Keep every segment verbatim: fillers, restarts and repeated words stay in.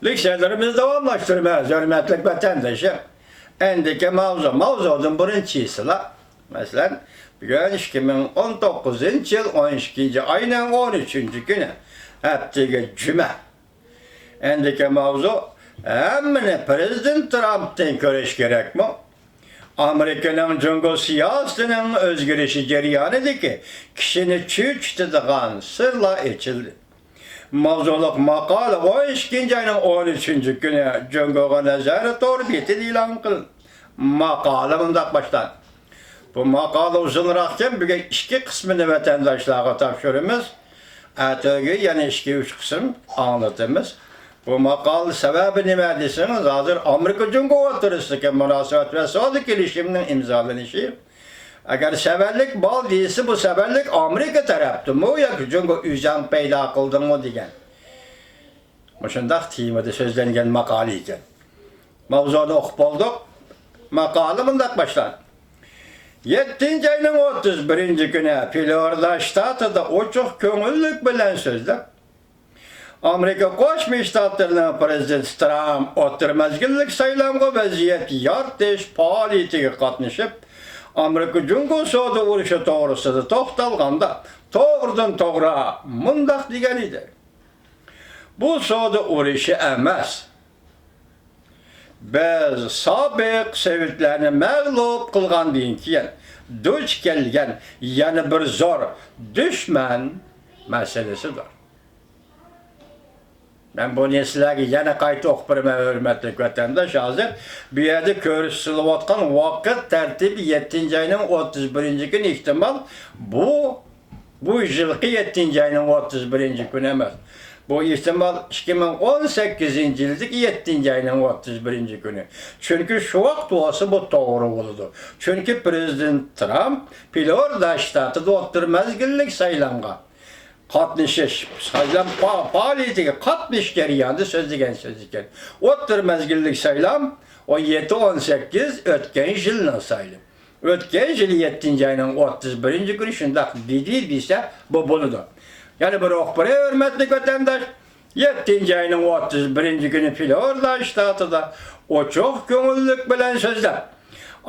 لېكسىيەلىرىمىزنى داۋاملاشتۇرىمىز، ھۆرمەتلىك ۋەتەندىشىم. ئەندىكى ماۋزۇ، ماۋزۇدىن بۇرۇن چىسىلا. مەسىلەن، بۈگۈن ئىككى مىڭ ئون توققۇزىنچى يىل ئون ئىككىنچى ئاينىڭ ئون ئۈچىنچى كۈنى، ھەپتىگە جۈمە. ئەندىكى ماۋزۇ، ھەممىنى پىرېزىدېنت ترامپتىن كۆرۈش كېرەكمۇ؟ ئامېرىكىنىڭ جۇڭگو سىياسىتىنىڭ ئۆزگىرىشى جەريانىدىكى كىشىنى چۆچۈتىدىغان سىرلار ئېچىلدى. ماۋزۇلۇق ماقالە ئون ئىككىنچى ئاينىڭ ئون ئۈچىنچى كۈنى جۇڭگوغا نەزەر تور بېتىدە ئېلان قىلىندى. ماقالە مۇنداق باشلاندى. بۇ ماقالە ئۇزۇنراقكەن، بۈگۈن ئىككى قىسمىنى ۋەتەنداشلارغا تاپشۇرىمىز. ئەتىگە يەنە ئىككى، ئۈچ قىسىم ئاڭلىتىمىز. بۇ ماقالە سەۋەبى نېمە دېسىڭىز، ھازىر ئامېرىكا جۇڭگو ئوتتۇرىسىدىكى مۇناسىۋەت ۋە سودا كېلىشىمىنىڭ ئىمزالىنىشى. ئەگەر سەۋەنلىك بار دېسە، بۇ سەۋەنلىك ئامېرىكا تەرەپتىمۇ ياكى جۇڭگو ئۆزەڭ پەيدا قىلدىڭمۇ دېگەن مۇشۇنداق تېمىدا سۆزلەنگەن ماقالە ئىكەن. ماۋزۇنى ئوقۇپ بولدۇق. ماقالە مۇنداق باشلاندى. يەتتىنچى ئاينىڭ ئوتتۇز بىرىنچى كۈنى فلورىدا شتاتىدا ئوچۇق كۆڭۈللۈك بىلەن سۆزلەپ، ئامېرىكا قوشما شتاتلىرىنىڭ پىرېزىدېنتى ترامپ ئوتتۇرا مەزگىللىك سايلامغا ۋەزىيەت يارىتىش پائالىيىتىگە قاتنىشىپ، ئامېرىكا جۇڭگو سودا ئۇرۇشى توغرىسىدا توختالغاندا، توغرىدىن توغرا مۇنداق دېگەن ئىدى: بۇ سودا ئۇرۇشى ئەمەس. بىز سابىق سوۋېتلارنى مەغلۇپ قىلغاندىن كېيىن دۇچ كەلگەن يەنە بىر زور دۈشمەن مەسىلىسىدۇر. مەن بۇنى سىلەرگە يەنە قايتا ئوقۇپ بېرىمەن، ھۆرمەتلىك ۋەتەنداش. ھازىر بۇ يەردە كۆرسىتىلىۋاتقان ۋاقىت تەرتىپى يەتتىنچى ئاينىڭ ئوتتۇز بىرىنچى كۈنى، ئېھتىمال، بۇ بۇ يىلقى يەتتىنچى ئاينىڭ ئوتتۇز بىرىنچى كۈنى ئەمەس. بۇ، ئېھتىمال، ئىككى مىڭ ئون سەككىزىنچى يىلدىكى يەتتىنچى ئاينىڭ ئوتتۇز بىرىنچى كۈنى. چۈنكى شۇ ۋاقىت بولسا بۇ توغرا بولىدۇ. چۈنكى پىرېزىدېنت ترامپ فلورىدا شتاتىدا ئوتتۇرا مەزگىللىك سايلامغا قاتنىشىش، سايلام پا-، پائالىيىتىگە قاتنىشىش جەريانىدا سۆزلىگەن سۆز ئىكەن. ئوتتۇرا مەزگىللىك سايلام ئون يەتتە، ئون سەككىز ئۆتكەن يىلنىڭ سايلىمى. ئۆتكەن يىلى يەتتىنچى ئاينىڭ ئوتتۇز بىرىنچى كۈنى شۇنداق دېدى دېسە، بۇ بولىدۇ. يەنە بىر ئوقۇپ بېرەي، ھۆرمەتلىك ۋەتەنداش. يەتتىنچى ئاينىڭ ئوتتۇز بىرىنچى كۈنى فلورىدا شتاتىدا ئوچۇق كۆڭۈللۈك بىلەن سۆزلەپ،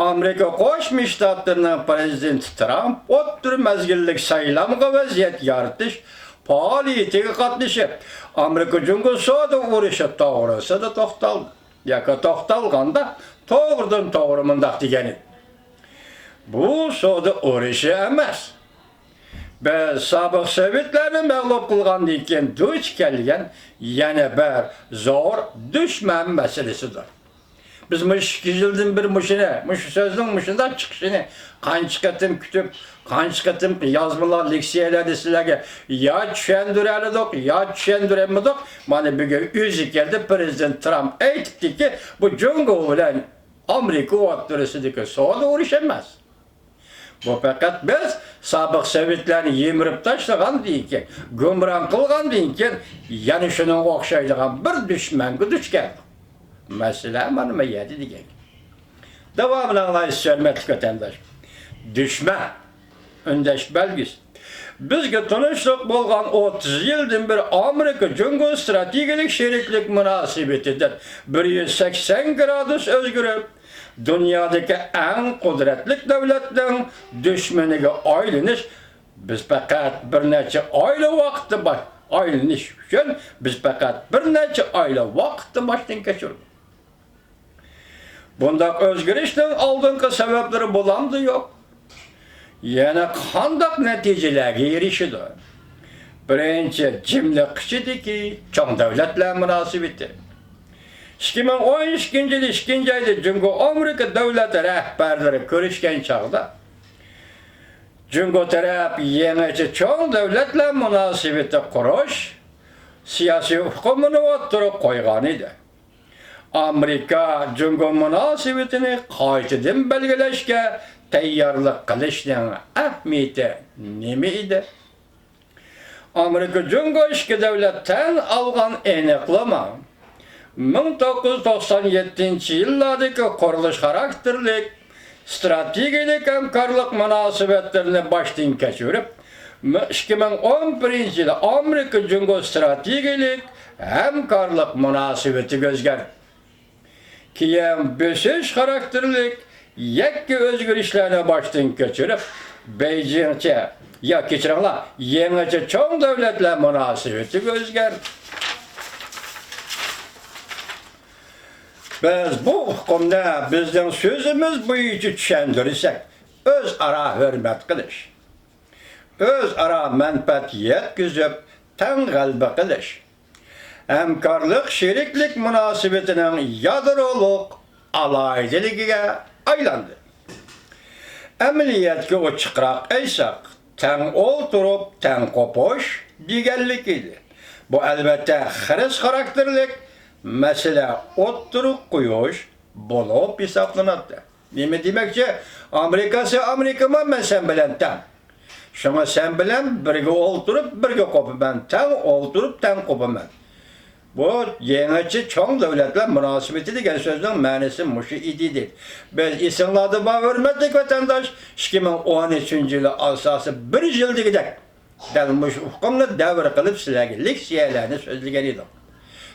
ئامېرىكا قوشما شتاتلىرىنىڭ پىرېزىدېنتى ترامپ ئوتتۇرا مەزگىللىك سايلامغا ۋەزىيەت يارىتىش پائالىيىتىگە قاتنىشىپ، ئامېرىكا جۇڭگو سودا ئۇرۇشى توغرىسىدا توختالدى. ياكى توختالغاندا، توغرىدىن توغرا مۇنداق دېگەن ئىدى: بۇ سودا ئۇرۇشى ئەمەس. بىز سابىق سوۋېتلارنى مەغلۇپ قىلغاندىن كېيىن دۇچ كەلگەن يەنە بىر زور دۈشمەن مەسىلىسىدۇر. بىز مۇشۇ ئىككى يىلدىن بېرى مۇشۇنى، مۇشۇ سۆزنىڭ مۇشۇنداق چىقىشىنى قانچە قېتىم كۈتۈپ، قانچە قېتىم يازمىلار، لېكسىيەلەردە سىلەرگە يا چۈشەندۈرەلىدۇق، يا چۈشەندۈرەلمىدۇق. مانا بۈگۈن ئۆزى كەلدى، پىرېزىدېنت ترامپ ئېيتىپتىكى، بۇ جۇڭگو بىلەن ئامېرىكا ئوتتۇرىسىدىكى سودا ئۇرۇشى ئەمەس. بۇ پەقەت بىز سابىق سوۋېتلارنى يىمىرىپ تاشلىغاندىن كېيىن، گۇمران قىلغاندىن كېيىن، يەنە شۇنىڭغا ئوخشايدىغان بىر دۈشمەنگە دۇچ كەلدۇق. مەسىلە مانا ما يەردە دېگەن گەپ. داۋامىنى ئاڭلايسىز، ھۆرمەتلىك ۋەتەنداش. دۈشمەن. ئۈندەش بەلگىسى. بىزگە تونۇشلۇق بولغان ئوتتۇز يىلدىن بېرى ئامېرىكا جۇڭگو ستراتېگىيەلىك شېرىكلىك مۇناسىۋىتىدىن بىر يۈز سەكسەن گرادۇس ئۆزگىرىپ، دۇنيادىكى ئەڭ قۇدرەتلىك دۆلەتنىڭ دۈشمىنىگە ئايلىنىش، بىز پەقەت بىر نەچچە ئايلا ۋاقىتتا باش-، ئايلىنىش ئۈچۈن بىز پەقەت بىر نەچچە ئايلا ۋاقىتتا باشتىن كەچۈردۇق. بۇنداق ئۆزگىرىشنىڭ ئالدىنقى سەۋەبلىرى بولامدۇ يوق؟ يەنە قانداق نەتىجىلەرگە ئېرىشىدۇ؟ بىرىنچى، جىملىق ئىچىدىكى چوڭ دۆلەتلەر مۇناسىۋىتى. ئىككى مىڭ ئون ئىككىنچى يىل ئىككىنچى ئايدا جۇڭگو ئامېرىكا دۆلەت رەھبەرلىرى كۆرۈشكەن چاغدا، جۇڭگو تەرەپ يېڭىچە چوڭ دۆلەتلەر مۇناسىۋىتى قۇرۇش سىياسىي ئۇقۇمىنى ئوتتۇرىغا قويغانىدى. ئامېرىكا جۇڭگو مۇناسىۋىتىنى قايتىدىن بەلگىلەشكە تەييارلىق قىلىشنىڭ ئەھمىيىتى نېمە ئىدى؟ ئامېرىكا جۇڭگو ئىككى دۆلەت تەن ئالغان ئېنىقلىما مىڭ توققۇز يۈز توقسان يەتتىنچى يىللاردىكى قۇرۇلۇش خاراكتېرلىك ستراتېگىيەلىك ھەمكارلىق مۇناسىۋەتلىرىنى باشتىن كەچۈرۈپ، ئىككى مىڭ ئون بىرىنچى يىلى ئامېرىكا جۇڭگو ئىستراتېگىيەلىك ھەمكارلىق مۇناسىۋىتى ئۆزگەردى. كېيىن بۆسۈش خاراكتېرلىك يەككە ئۆزگىرىشلەرنى باشتىن كەچۈرۈپ، بېيجىڭچە، يا كەچۈرۈڭلار، يېڭىچە چوڭ دۆلەتلەر مۇناسىۋىتىگە ئۆزگەردى. بىز بۇ ئۇقۇمنى بىزنىڭ سۆزىمىز بويىچە چۈشەندۈرسەك، ئۆزئارا ھۆرمەت قىلىش، ئۆزئارا مەنپەئەت يەتكۈزۈپ، تەڭ غەلىبە قىلىش، ھەمكارلىق شېرىكلىك مۇناسىۋىتىنىڭ يادرولۇق ئالاھىدىلىكىگە ئايلاندى. ئەمەلىيەتكە ئوچۇقراق ئېيتساق، تەڭ ئولتۇرۇپ، تەڭ قوپۇش دېگەنلىك ئىدى. بۇ، ئەلۋەتتە، خىرىس خاراكتېرلىك مەسىلە ئوتتۇرىغا قويۇش بولۇپ ھېسابلىناتتى. نېمە دېمەكچى؟ ئامېرىكا سەن، ئامېرىكىمۇ مەن سەن بىلەن تەڭ. شۇڭا سەن بىلەن بىرگە ئولتۇرۇپ، بىرگە قوپىمەن، تەڭ ئولتۇرۇپ، تەڭ قوپىمەن. بۇ يېڭىچە چوڭ دۆلەتلەر مۇناسىۋىتى دېگەن سۆزنىڭ مەنىسى مۇشۇ ئىدى، دېدى. بىز، ئېسىڭلاردا بار، ھۆرمەتلىك ۋەتەنداش، ئىككى مىڭ ئون ئۈچىنچى يىلى ئاساسىي بىر يىل دېگۈدەك دەل مۇشۇ ئۇقۇمنى دەۋر قىلىپ سىلەرگە لېكسىيەلەرنى سۆزلىگەن ئىدۇق.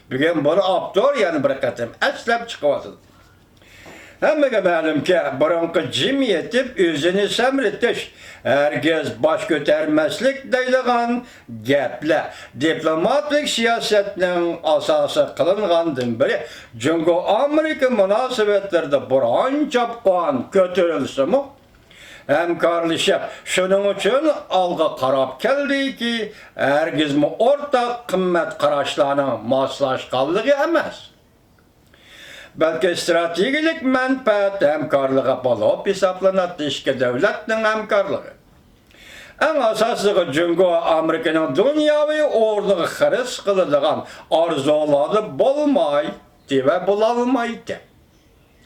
بۈگۈن بۇنى ئاپتور يەنە بىر قېتىم ئەسلەپ چىقىۋاتىدۇ. ھەممىگە مەلۇمكى، بۇرۇنقى جىم يېتىپ ئۆزىنى سەمرىتىش، ھەرگىز باش كۆتەرمەسلىك دەيدىغان گەپلەر دىپلوماتىك سىياسەتنىڭ ئاساسى قىلىنغاندىن بېرى جۇڭگو ئامېرىكا مۇناسىۋەتلىرىدە بوران چاپقان كۆتۈرۈلسىمۇ، ھەمكارلىشىپ، شۇنىڭ ئۈچۈن ئالغا قاراپ كەلدىكى، ھەرگىزمۇ ئورتاق قىممەت قاراشلارنىڭ ماسلاشقانلىقى ئەمەس، بەلكى ئىستراتېگىيەلىك مەنپەئەت ھەمكارلىقى بولۇپ ھېسابلىناتتى. ئىككى دۆلەتنىڭ ھەمكارلىقى، ئەڭ ئاساسلىقى، جۇڭگو ئامېرىكىنىڭ دۇنياۋى ئورنىغا خىرىس قىلىدىغان ئارزۇلاردا بولمايتتى ۋە بولالمايتتى.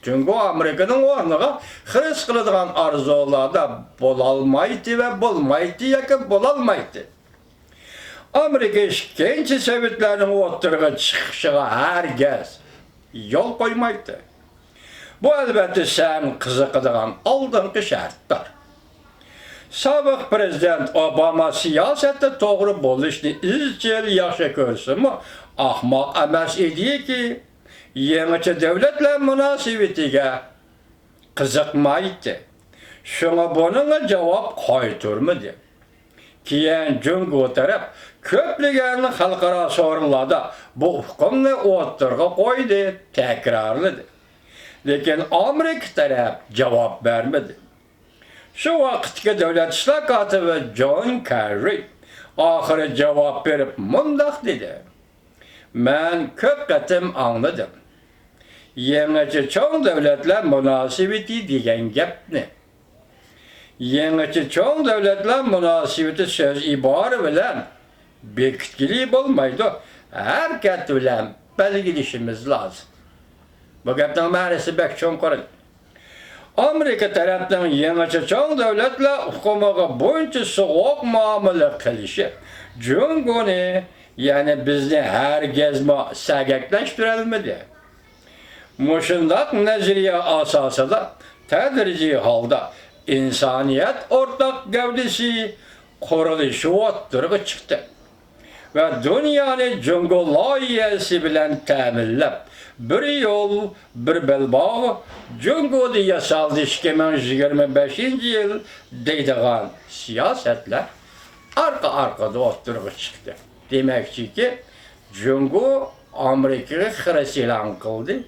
جۇڭگو ئامېرىكىنىڭ ئورنىغا خىرىس قىلىدىغان ئارزۇلاردا بولالمايتتى ۋە بولمايتتى ياكى بولالمايتتى. ئامېرىكا ئىككىنچى سوۋېتلارنىڭ ئوتتۇرىغا چىقىشىغا ھەرگىز يول قويمايتتى. بۇ، ئەلۋەتتە، سەن قىزىقىدىغان ئالدىنقى شەرتتۇر. سابىق پىرېزىدېنت ئوباما سىياسەتتە توغرا بولۇشنى ئىزچىل ياخشى كۆرسىمۇ، ئاخماق ئەمەس ئىدىكى، يېڭىچە دۆلەتلەر مۇناسىۋىتىگە قىزىقمايتتى. شۇڭا بۇنىڭغا جاۋاب قايتۇرمىدى. كېيىن جۇڭگو تەرەپ كۆپلىگەن خەلقئارا سورۇنلاردا بۇ ئۇقۇمنى ئوتتۇرىغا قويدى، تەكرارلىدى. لېكىن ئامېرىكا تەرەپ جاۋاب بەرمىدى. شۇ ۋاقىتتىكى دۆلەت ئىشلار كاتىپى جون كېررى ئاخىرى جاۋاب بېرىپ مۇنداق دېدى: مەن كۆپ قېتىم ئاڭلىدىم، يېڭىچە چوڭ دۆلەتلەر مۇناسىۋىتى دېگەن گەپنى. يېڭىچە چوڭ دۆلەتلەر مۇناسىۋىتى سۆز ئىبارە بىلەن بېكىتكىلى بولمايدۇ، ھەرىكەت بىلەن بەلگىلىشىمىز لازىم. بۇ گەپنىڭ مەنىسى بەك چوڭقۇر. ئامېرىكا تەرەپنىڭ يېڭىچە چوڭ دۆلەتلەر ئۇقۇمىغا بۇنچە سوغۇق مۇئامىلە قىلىشى جۇڭگونى، يەنى بىزنى ھەرگىزمۇ سەگەكلەشتۈرەلمىدى. مۇشۇنداق نەزەرىيە ئاساسىدا تەدرىجىي ھالدا ئىنسانىيەت ئورتاق گەۋدىسى قۇرۇلۇشى ئوتتۇرىغا چىقتى ۋە دۇنيانى جۇڭگو لايىھەسى بىلەن تەمىنلەپ، بىر يول، بىر بەلباغ، جۇڭگودا ياسالدى ئىككى مىڭ يىگىرمە بەشىنچى يىل دەيدىغان سىياسەتلەر ئارقا-ئارقىدا ئوتتۇرىغا چىقتى. دېمەكچىكى، جۇڭگو ئامېرىكىغا خىرىس ئېلان قىلدى.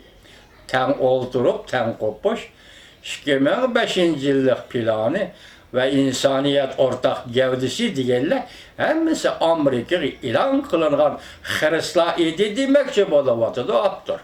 تەڭ ئولتۇرۇپ، تەڭ قوپۇش. ئىككى مىڭ بەشىنچى يىللىق پىلانى ۋە ئىنسانىيەت ئورتاق گەۋدىسى دېگەنلەر ھەممىسى ئامېرىكىغا ئېلان قىلىنغان خىرىسلار ئىدى دېمەكچى بولۇۋاتىدۇ ئاپتور.